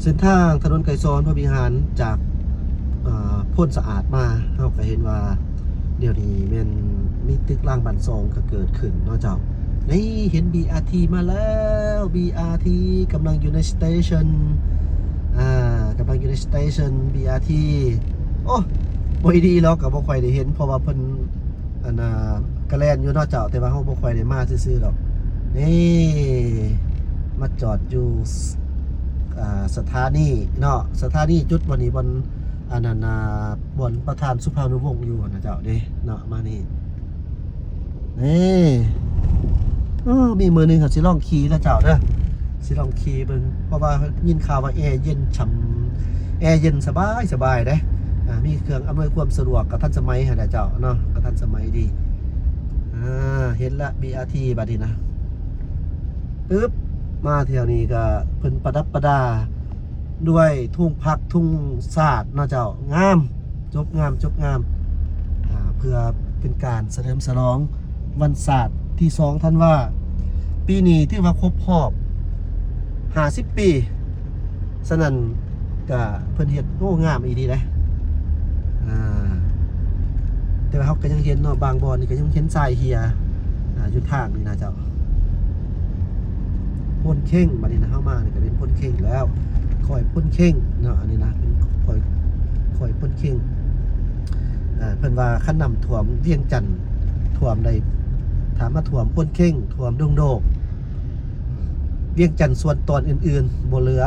ເສັ້ນທາງຖະໜົນໄກສອນພະວິຫານຈາກ ເອີ ໂພນສະອາດມາ ເຮົາກໍເຫັນວ່າດຽວນີ້ແມ່ນມີຕຶກລາງບ້ານຊ່ອງກໍເກີດຂຶ້ນເນາະເຈົ້າ. ນີ້ເຫັນ ບີອາທີ ມາແລ້ວ ບີອາທີ ກຳລັງຢູ່ໃນສະເຕຊັນ ອາ ກຳລັງຢູ່ໃນສະເຕຊັນ ບີອາທີ. ໂອ້ ບໍ່ດີດອກ ກໍບໍ່ຄ່ອຍໄດ້ເຫັນ ເພາະວ່າເພິ່ນ ອັນນ່າ ກະແລ່ນຢູ່ເນາະເຈົ້າ ແຕ່ວ່າເຮົາບໍ່ຄ່ອຍໄດ້ມາຊື່ໆດອກ. ນີ້ ມາຈອດຢູ່ ສ- ອ່າ ສະຖານີເນາະ ສະຖານີຈຸດບ່ອນນີ້ ບ່ອນ ອັນນັ້ນນະ ບ່ອນປະທານສຸພານຸວົງຢູ່ຫັ້ນນະເຈົ້າເດ້ເນາະ. ມານີ້ ນີ້ ເອີ ມີມື້ໜຶ່ງເຮົາຊິລອງຂີ່ລະເຈົ້າເດີ ຊິລອງຂີ່ເບິ່ງ ເພາະວ່າຍິນຂ່າວວ່າແອເຢັນຊ່ຳ ແອເຢັນສະບາຍ ສະບາຍເດ້. ອາ ມີເຄື່ອງອຳນວຍຄວາມສະດວກ ກໍທັນສະໄໝຫັ້ນນະເຈົ້າເນາະ ກໍທັນສະໄໝດີ. ອາ ເຫັນລະ ບີອາທີ ບາດນີ້ນະ ປຶບ ມາແຖວນີ້ກໍເພິ່ນປະດັບປະດາດ້ວຍທຸງພັກທຸງຊາດເນາະເຈົ້າ ງາມ ຈົບງາມ ຈົບງາມ ອາ ເພື່ອເປັນການສະເຫຼີມສະຫຼອງວັນຊາດທີສອງທັນວາ. ປີນີ້ຖືວ່າຄົບຮອບຫ້າສິບປີ ສະນັ້ນກະເພິ່ນເຮັດ ໂອ້ ງາມອີ່ຫຼີເດ້. ອາ ແຕ່ວ່າເຮົາກໍຍັງເຫັນເນາະ ບາງບ່ອນນີ້ກໍຍັງເຫັນຊາຍເຮ່ຍ ອາ ຢູ່ທາງນີ້ນະເຈົ້າ. ໂພນເຄັ່ງ ບາດນີ້ນະ ເຮົາມານີ້ກໍເປັນໂພນເຄັ່ງແລ້ວ ຂ້ອຍໂພນເຄັ່ງເນາະ. ອັນນີ້ນະ ເປັນຂ້ອຍ ຂ້ອຍໂພນເຄັ່ງ. ເອີ ເພິ່ນວ່າຄັນນ້ຳຖ້ວມວຽງຈັນຖ້ວມໄດ້ ຖ້າມາຖ້ວມໂພນເຄັ່ງ ຖ້ວມດົງໂດກ ວຽງຈັນສ່ວນຕອນອື່ນໆບໍ່ເຫຼືອ.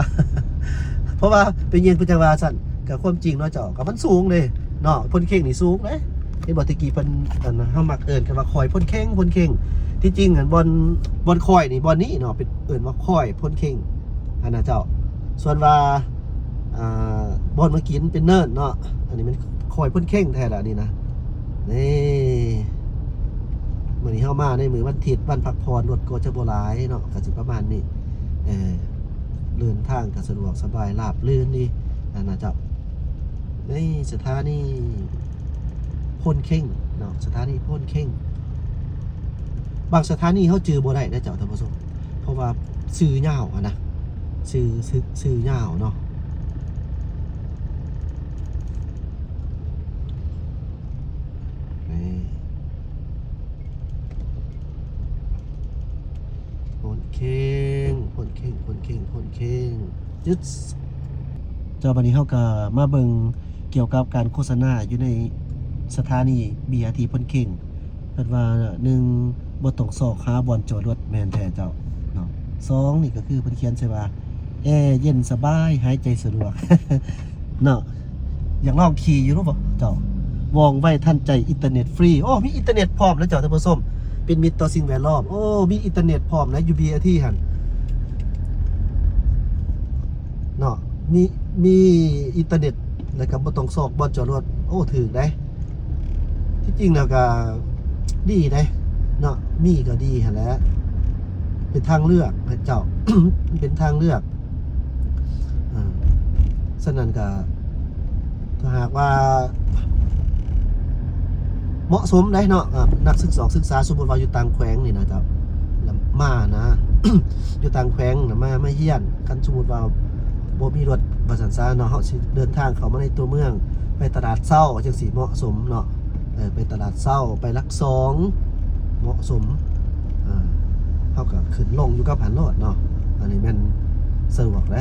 ເພາະວ່າເປັນຫຍັງເພິ່ນຈັ່ງວ່າຊັ້ນ ກໍຄວາມຈິງເນາະເຈົ້າ ກໍມັນສູງເດ້ເນາະ ໂພນເຄັ່ງນີ້ສູງເດ້. ເຫັນບໍ່ ແຕ່ກີ້ເພິ່ນ ອັນ ເຮົາມັກເອີ້ນກັນວ່າຂ້ອຍໂພນເຄັ່ງ ໂພນເຄັ່ງ. ທີ່ຈິງ ອັນ ບ່ອນ ບ່ອນຂ້ອຍນີ້ ບ່ອນນີ້ເນາະ ເປັນເອີ້ນວ່າຂ້ອຍໂພນເຄັ່ງຫັ້ນນະເຈົ້າ. ສ່ວນວ່າ ອ່າ ບ່ອນເມື່ອກີ້ມັນເປັນເນີນເນາະ ອັນນີ້ແມ່ນຂ້ອຍໂພນເຄັ່ງແທ້ລະ ອັນນີ້ນະ. ນີ້ ມື້ນີ້ເຮົາມາໃນມື້ວັນທິດ ວັນພັກຜ່ອນ ລົດກໍຈະບໍ່ຫຼາຍເນາະ ກໍຊິປະມານນີ້. ເອີ ເດີນທາງກໍສະດວກສະບາຍ ລາບລື່ນດີ ອັນນະເຈົ້າ. ໃນສະຖານີໂພນເຄັ່ງເນາະ ສະຖານີໂພນເຄັ່ງ. ບາງສະຖານີເຮົາຈື່ບໍ່ໄດ້ເດ້ເຈົ້າທ່ານຜູ້ຊົມ ເພາະວ່າຊື່ຍາວຫັ້ນນະ ຊື່ ຊື່ ຊື່ຍາວເນາະ. ນີ້ ໂພນເຄັ່ງ ໂພນເຄັ່ງ ໂພນເຄັ່ງ ໂພນເຄັ່ງ ຈຶດ. ເຈົ້າ ບາດນີ້ເຮົາກໍມາເບິ່ງກ່ຽວກັບການໂຄສະນາຢູ່ໃນສະຖານີ ບີອາທີ ໂພນເຄັ່ງ. ເພິ່ນວ່າ ໜຶ່ງ ບໍ່ຕ້ອງຊອກຫາບ່ອນຈອດລົດ ແມ່ນແທ້ເຈົ້າເນາະ. ສອງ ນີ້ກໍຄືເພິ່ນຂຽນໃສ່ວ່າ ແອເຢັນສະບາຍ ຫາຍໃຈສະດວກເນາະ. ຢາກລອງຂີ່ຢູ່ເນາະເຈົ້າ ວ່ອງໄວທັນໃຈ ອິນເຕີເນັດຟຣີ. ໂອ້ ມີອິນເຕີເນັດພ້ອມນະເຈົ້າທ່ານຜູ້ຊົມ ເປັນມິດຕໍ່ສິ່ງແວດລ້ອມ. ໂອ້ ມີອິນເຕີເນັດພ້ອມນະ ຢູ່ ບີອາທີ ຫັ້ນເນາະ ມີ ມີອິນເຕີເນັດ ແລ້ວກໍບໍ່ຕ້ອງຊອກບ່ອນຈອດລົດ. ໂອ້ ຖືກເດ້. ທີ່ຈິງແລ້ວກໍດີເດ້ເນາະ ມີກໍດີຫັ້ນແຫຼະ ເປັນທາງເລືອກໃຫ້ເຈົ້າ ເປັນທາງເລືອກ. ອາ ສະນັ້ນກໍ ຖ້າຫາກວ່າເໝາະສົມໄດ໋ເນາະ ອາ ນັກສຶກສອກສຶກສາ ສົມມຸດວ່າຢູ່ຕ່າງແຂວງນີ້ນະເຈົ້າ ລະມານະ ຢູ່ຕ່າງແຂວງນະ ມາ ມາຮຽນ ຄັນສົມມຸດວ່າບໍ່ມີລົດວ່າຊັ້ນຊະເນາະ ເຮົາຊິເດີນທາງເຂົ້າມາໃນຕົວເມືອງ ໄປຕະຫຼາດເຊົ້າ ຈັ່ງຊິເໝາະສົມເນາະ. ເອີ ໄປຕະຫຼາດເຊົ້າ ໄປຫຼັກສອງ ເໝາະສົມ. ເອີ ເຮົາກໍຂຶ້ນລົງຢູ່ກັບຫັ້ນໂລດເນາະ ອັນນີ້ແມ່ນສະດວກເດ້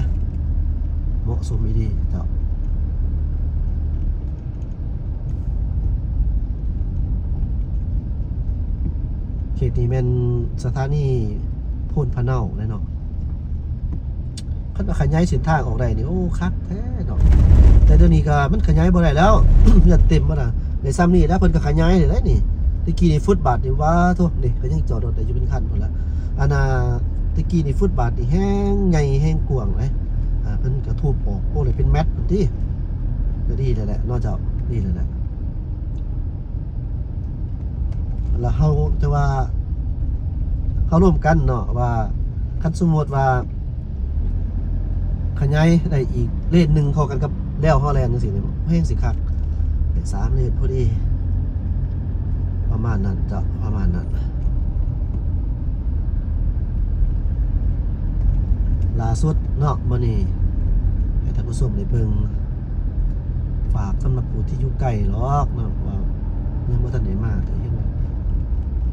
ເໝາະສົມອີ່ຫຼີເຈົ້າ. ເຂດນີ້ແມ່ນສະຖານີໂພນພະເນົາເດ້ເນາະ. ຄັນວ່າຂະຫຍາຍເສັ້ນທາງອອກໄດ້ນີ້ ໂອ້ ຄັກແທ້ເນາະ ແຕ່ດຽວນີ້ກໍມັນຂະຫຍາຍບໍ່ໄດ້ແລ້ວ ເຮືອນເຕັມໝົດລະ ໄດ້ຊ່ຳນີ້ແລ້ວ ເພິ່ນກໍຂະຫຍາຍໄດ້ນີ້. ແຕ່ກີ້ນີ້ຟຸດບາດນີ້ ວ້າໂທ້ ນີ້ກໍຍັງຈອດລົດໄດ້ຢູ່ເປັນຄັນພຸ້ນລະ. ອັນນ່າ ແຕ່ກີ້ນີ້ຟຸດບາດນີ້ແຮງໃຫຍ່ແຮງກວ້າງເດ້ ອາ ເພິ່ນກໍທຸບອອກ ໂອ້ ໄດ້ເປັນແມັດພຸ້ນຕິ ກໍດີແລ້ວແຫຼະເນາະເຈົ້າ ດີແລ້ວແຫຼະ. ແລ້ວເຮົາ ແຕ່ວ່າເຮົາລົມກັນເນາະ ວ່າຄັນສົມມຸດວ່າຂະຫຍາຍໄດ້ອີກເລນໜຶ່ງເທົ່າກັນກັບແລວເຮົາແລ່ນຈັ່ງຊີ້ນີ້ ແຮງຊິຄັກ ໄດ້ສາມເລນພໍດີ ປະມານນັ້ນເຈົ້າ ປະມານນັ້ນ. ລ່າສຸດເນາະ ມື້ນີ້ ໃຫ້ທ່ານຜູ້ຊົມໄດ້ເບິ່ງ ຝາກສຳລັບຜູ້ທີ່ຢູ່ໄກຫຼອກເນາະ ວ່າຍັງບໍ່ທັນໄດ້ມາ ກໍເຫັນວ່າ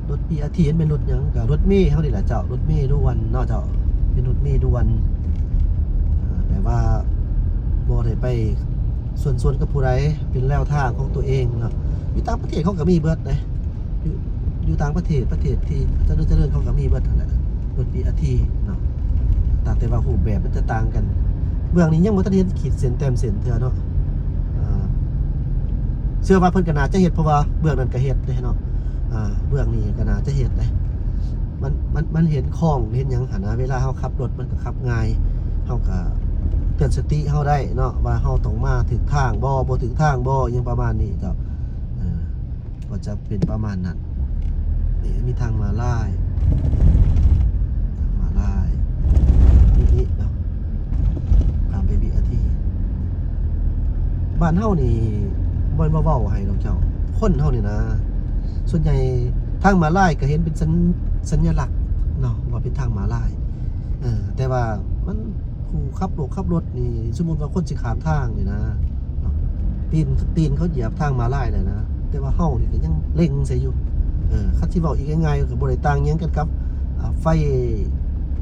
ລົດບີອາທີ ມັນແມ່ນລົດຫຍັງ ກໍລົດເມເຮົານີ້ແຫຼະເຈົ້າ ລົດເມດ່ວນເນາະເຈົ້າ ເປັນລົດເມດ່ວນ ເອີ ແບບວ່າບໍ່ໄດ້ໄປສວນໆກັບຜູ້ໃດ ເປັນແລວທາງຂອງຕົວເອງເນາະ. ຢູ່ຕ່າງປະເທດເຂົາກໍມີເບິດເດ້ ຢູ່ ຢູ່ຕ່າງປະເທດ ປະເທດທີ່ຈະເລີນ ຈະເລີນ ເຂົາກໍມີເບິດຫັ້ນແຫຼະ ລົດບີອາທີເນາະ ຕ່າງແຕ່ວ່າຮູບແບບມັນຈະຕ່າງກັນ. ເບື້ອງນີ້ຍັງບໍ່ທັນເຫັນຂີດເສັ້ນແຕ້ມເສັ້ນເທື່ອເນາະ ເອີ ເຊື່ອວ່າເພິ່ນກໍໜ້າຈະເຮັດ ເພາະວ່າເບື້ອງນັ້ນກໍເຮັດເດ້ເນາະ ເອີ ເບື້ອງນີ້ກໍໜ້າຈະເຮັດເດ້. ມັນ ມັນ ມັນເຫັນຄ້ອງເຫັນຫຍັງຫັ້ນນະ ເວລາເຮົາຂັບລົດມັນກໍຂັບງ່າຍ ເຮົາກໍເຕືອນສະຕິເຮົາໄດ້ເນາະ ວ່າເຮົາຕ້ອງມາຖືກທາງບໍ່ ບໍ່ຖືກທາງບໍ່ ຫຍັງປະມານນີ້ເຈົ້າ ເອີ ກໍຈະເປັນປະມານນັ້ນ. ນີ້ມີທາງມ້າລາຍ ທາງມ້າລາຍຢູ່ນີ້ເນາະ ຂ້າມໄປບີອາທີ. ບ້ານເຮົານີ້ບໍ່ແມ່ນວ່າເວົ້າໃຫ້ດອກເຈົ້າ ຄົນເຮົານີ້ນະ ສ່ວນໃຫຍ່ທາງມ້າລາຍກໍເຫັນເປັນສັນ ສັນຍະລັກເນາະ ວ່າເປັນທາງມ້າລາຍ ເອີ ແຕ່ວ່າມັນ ຜູ້ຂັບລົດ ຂັບລົດນີ້ ສົມມຸດວ່າຄົນຊິຂ້າມທາງນີ້ນະ ເນາະ ຕີນ ຕີນເຂົາຢຽບທາງມ້າລາຍແລ້ວນະ ແຕ່ວ່າເຮົານີ້ກໍຍັງເລັງໃສ່ຢູ່. ເອີ ຄັນຊິເວົ້າອີກງ່າຍໆ ກໍບໍ່ໄດ້ຕ່າງຫຍັງກັນກັບ ອ່າ ໄຟ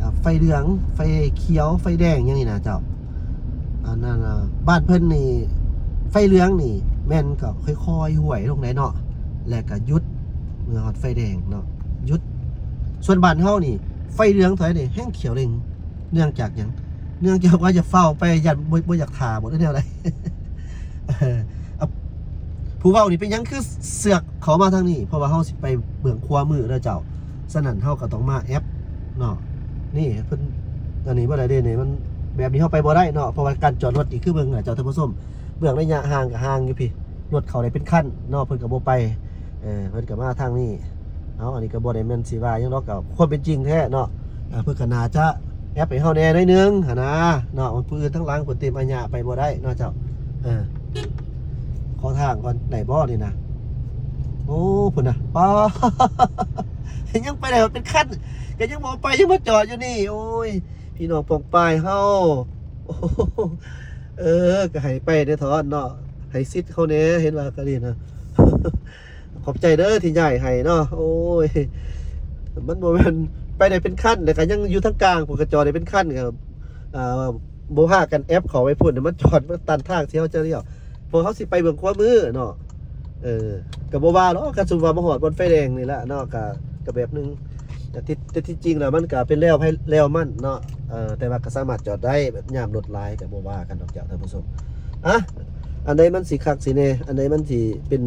ອ່າ ໄຟເຫຼືອງ ໄຟຂຽວ ໄຟແດງຫຍັງນີ້ນະເຈົ້າ. ອັນນັ້ນນະ ບ້ານເພິ່ນນີ້ ໄຟເຫຼືອງນີ້ແມ່ນກໍຄ່ອຍໆຫວຍລົງໄດ໋ເນາະ ແລ້ວກໍຢຸດເມື່ອຮອດໄຟແດງເນາະ ຢຸດ. ສ່ວນບ້ານເຮົານີ້ ໄຟເຫຼືອງເທົ່າໃດນີ້ແຮ່ງຂຽວເລັ່ງ ເນື່ອງຈາກຫຍັງ? ເນື່ອງຈາກວ່າຈະຟ້າວໄປ ຢ້ານບໍ່ ບໍ່ຢາກຖ້າບໍ ຫຼືແນວໃດ? ເອີ ເອົາ ຜູ້ເວົ້ານີ້ເປັນຫຍັງຄືເຊືອກເຂົ້າມາທາງນີ້? ເພາະວ່າເຮົາຊິໄປເບື້ອງຂວາມືເດີເຈົ້າ ສະນັ້ນເຮົາກໍຕ້ອງມາແອັບເນາະ. ນີ້ເພິ່ນ ອັນນີ້ບໍ່ໄດ້ເດ້ ນີ້ມັນ ແບບນີ້ເຮົາໄປບໍ່ໄດ້ເນາະ ເພາະວ່າການຈອດລົດນີ້ ຄືເບິ່ງນະເຈົ້າທ່ານຜູ້ຊົມ ເບື້ອງໄລຍະຫ່າງກໍຫ່າງຢູ່ພີ້ ລົດເຂົ້າໄດ້ເປັນຄັນເນາະ ເພິ່ນກໍບໍ່ໄປ ເອີ ເພິ່ນກໍມາທາງນີ້. ເອົາ ອັນນີ້ກໍບໍ່ໄດ້ແມ່ນຊິວ່າຫຍັງດອກ ກໍຄວາມເປັນຈິງແທ້ເນາະ ເອີ ເພິ່ນກໍໜ້າຈະແອັບໃຫ້ເຮົາແດ່ໜ້ອຍໜຶ່ງຫັ້ນນະເນາະ ຜູ້ອື່ນທາງຫຼັງເພິ່ນເຕັມອາຍະໄປບໍ່ໄດ້ເນາະເຈົ້າ. ເອີ ຂໍທາງກ່ອນໄດ້ບໍ່ນີ້ນະ? ໂອ້ ພຸ້ນນະ ປ້າ ຍັງໄປໄດ້ເປັນຄັນ ກໍຍັງບໍ່ໄປ ຍັງມາຈອດຢູ່ນີ້ ໂອ້ຍ ພີ່ນ້ອງປ້ອງປາຍເຮົາ ໂອ້ ເອີ ກໍໃຫ້ໄປແດ່ເທາະເນາະ ໃຫ້ສິດເຮົາແດ່ ເຫັນວ່າກໍດີນະ. ຂອບໃຈເດີທີ່ຍ້າຍໃຫ້ເນາະ. ໂອ້ຍ ມັນບໍ່ແມ່ນໄປໄດ້ເປັນຄັນ ແລ້ວກໍຍັງຢູ່ທາງກາງພຸ້ນ ກໍຈອດໄດ້ເປັນຄັນ ກໍ ອ່າ ບໍ່ພາກັນແອັບເຂົ້າໄປພຸ້ນ ມັນຈອດ ມັນຕັນທາງທີ່ເຮົາຈະລ້ຽວ ເພາະເຮົາຊິໄປເບື້ອງຂວາມືເນາະ. ເອີ ກໍບໍ່ວ່າດອກ ຄັນສົມມຸດວ່າມາຮອດບ່ອນໄຟແດງນີ້ລະເນາະ ກໍ ກໍແບບໜຶ່ງ ແຕ່ທີ່ ແຕ່ທີ່ຈິງແລ້ວມັນກໍເປັນແລວໃຜແລວມັນເນາະ. ເອີ ແຕ່ວ່າກໍສາມາດຈອດໄດ້ ແບບຍາມລົດຫຼາຍກໍບໍ່ວ່າກັນດອກເຈົ້າທ່ານຜູ້ຊົມ. ອະ ອັນໃດມັນຊິຄັກຊິແນ່ ອັນໃດມັນຊິເປັນ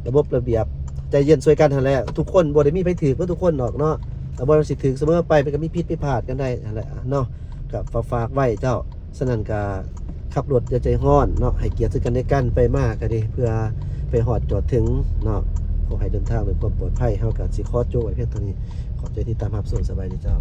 ລະບົບລະບຽບ ໃຈເຢັນຊ່ວຍກັນຫັ້ນແຫຼະ ທຸກຄົນ ບໍ່ໄດ້ມີໃຜຖືກເບິດທຸກຄົນດອກເນາະ ກໍບໍ່ແມ່ນຊິຖືກສະເໝີໄປ ມັນກໍມີຜິດມີພາດກັນໄດ້ຫັ້ນແຫຼະເນາະ. ກໍຝາກ ຝາກໄວ້ເຈົ້າ ສະນັ້ນກໍຂັບລົດຢ່າໃຈຮ້ອນເນາະ ໃຫ້ກຽດເຊິ່ງກັນແລະກັນ ໄປມາກໍດີ ເພື່ອໄປຮອດຈອດເຖິງເນາະ. ຂໍໃຫ້ເດີນທາງດ້ວຍຄວາມປອດໄພ ເຮົາກໍຊິຂໍໂຈະໄວ້ພຽງເທົ່ານີ້. ຂອບໃຈທີ່ຕາມຮັບຊົມ ສະບາຍດີເຈົ້າ.